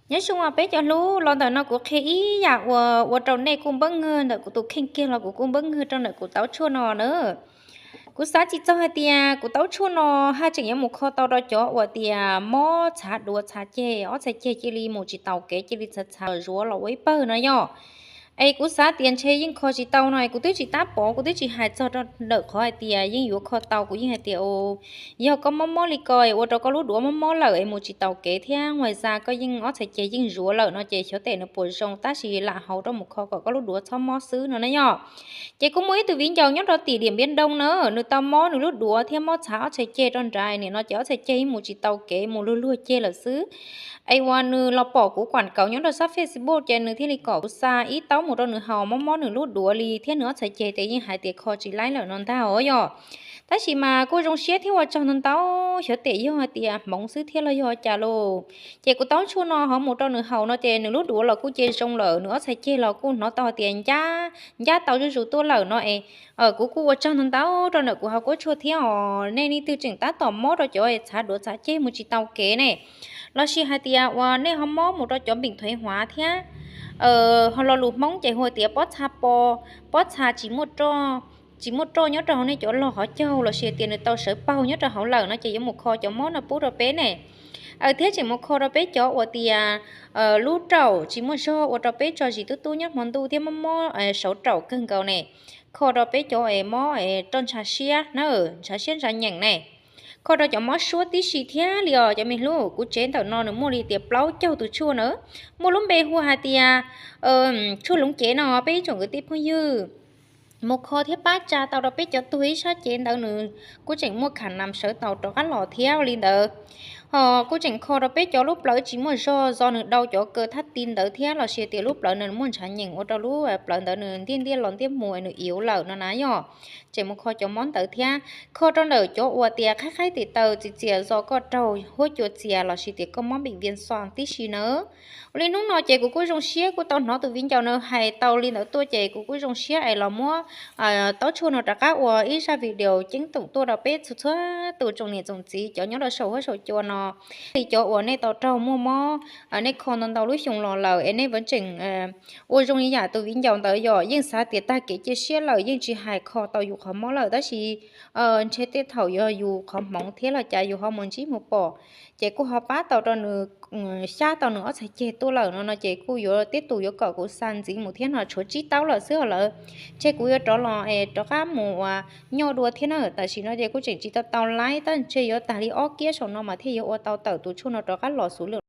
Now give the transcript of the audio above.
Nyob zoo os peb cov hlub, los ntawm no kuv qhia ib yam uas ua rau nej kuj npab nwg ntawm kuv tus kheej kiag los kuv kuj npab nwg rau ntawm kuv taub tshuaj no na. Kuv xav tsis txog hais tias kuv taub tshuaj no haj tseem yuav mus kho tau rau cov uas tias mob txhav duav txhav ceg, ob txhais ceg cia li mus tsis taus kev, cia li txhav txhav zuav los ua ib pawg no yog. Es kuv xav tias ntshe yeej kho tsis tau no, kuv twb tsis tab pov, kuv twb tsis hais txog rau ntawm qhov hais tias yeej yuav kho tau, kuv yeej hais tias yog koj mob mob li ko ua rau koj lub duav mob mob lawm es mus tsis taus kev thiab, ua cas koj yeej ob txhais ceg yeej zuav lawm no ces xyov tes nws puas zoo, tab sis lam hauv rau mus kho kom koj lub duav txhob mob xwb no na yog. Ces kuj muaj ib tug viv ncaus nyob rau tim Diam Npiab Ntoo na, nws tau mob nws lub duav thiab mob txhav ob txhais ceg rau nrad, nim no ces ob txhais ceg yeej mus tsis tau kev, mus luag luag ceg lawm xwb. Es uas nws los pom kuv kuam kauv nyob rau sab Facebook ces nws thiaj li kom kuv xa ib taub mus rau nws haus, mob mob nws lub duav li thiab nws ob txhais ceg ces yeej hais tias kho tsis laib lawm no ntag os yog. Tab sis mas kuj zoo siab thiab ua tsaug ntau ntau, xyov tes yog hais tias hmoov xwb thiab los yog cas lauj. Ces kuv taub tshuaj no hov mus rau nws haus no ces nws lub duav los kuj cia zoo lawm, nws ob txhais ceg los kuj hnov tau hais tias ncab, ncab tau zuj zus tuaj lawm no es kuv kuj ua tsaug ntau ntau rau ntawm kuv hauv kuab tshuaj thiab os. Nej leej twg tseem tab tom mob rau cov txhav duav txhav ceg mus tsis tau kev ne, los sis hais tias uas nej ho mob mus rau cov npeem thuav huav thiab, ho lo lus Hmoob ces hu tias pob txha po, pob txha tsis muaj roj, tsis muaj roj nyob rau hauv nej cov log qhov caug, los sis tias nws tau sawv paug nyob rau hauv lawm no ces yuav mus kho cov mob no pub rau peb ne. Thiab tseem mus kho rau peb cov uas tias lub raum tsis muaj zog, ua rau peb tso zis tub tub nyob hmo ntuj thiab mob mob saum raum kawg nkaus ne. Kho rau peb cov es mob roj ntshav siab na, ntshav siab ntshav nyeem ne. Kho rau cov mob suab tib si thiab li os cov me hlub. Kuv tsev ntawm no nws muaj li tias plaub caug tus tshuaj na, muaj lub npe hu hais tias tshuaj loov cev no peb ib tsoom kwv tij phooj ywg mus kho thiab pab tsa tau rau peb cov tuag ib sab cev ntawd nws kuj tseem muaj kham nam sawv tau rov qab los thiab li ntawd. Ho kuj tseem kho rau peb cov lub plawv tsis muaj zog, zog nws dau cov kaw thaj ti ntawd thiab, los sis tias lub plawv nws muaj ntshav nyeem ua rau lub plawv ntawd nws ntiaj ntiaj los ntiaj mus nws iv lawm no na yog. Tseem mus kho cov mob ntawd thiab. Kho rau ntawm cov uas tias qhaib qhaib tes taw txias txias zog, koj raug huab cua txias los sis tias koj mob npeem vias xos tib si na. Ua li hnub no ces kuv kuj zoo siab kuj tau hnov tus viv ncaus no hais tau li ntawd tuaj ces kuv kuj zoo siab es los muab taub tshuaj no rov qab ua ib zaj video ceeb toom tuaj rau peb txhua txhua tus tsoom niam tsoom txiv cov nyob rau saum huab saum cua no. Li cov uas nej tau raug muaj mob, nej kho ntau ntau lub xyoo los lawm es nej vam tseem ua zoo li yam tus viv ncaus ntawd yog yeej xav tias tag kev cia siab lawm, yeej tsis hais kho tau yus qhov mob lawm, tab sis ntshe tej thaum yog yus qhov hmoov thiab los cas yus ho mus ntsib mus pom, ces kuj ho pab tau rau nws, xyab tau nws ob txhais ceg tuaj lawm no no ces kuj yuav tib tus yuav kom kuv xa ntxiv mus thiab no tshuav tsib taub lawm xwb os lawm. Ntshe kuv yuav rov los es rov qab mus ua nyoj dua thiab na, tam sim no ces kuj tseem tsis tau tau laib, tab ntshe yuav tag li ob kiab saum no mas thiaj yuav ua tau tawm tus tshuaj no rov qab los xws li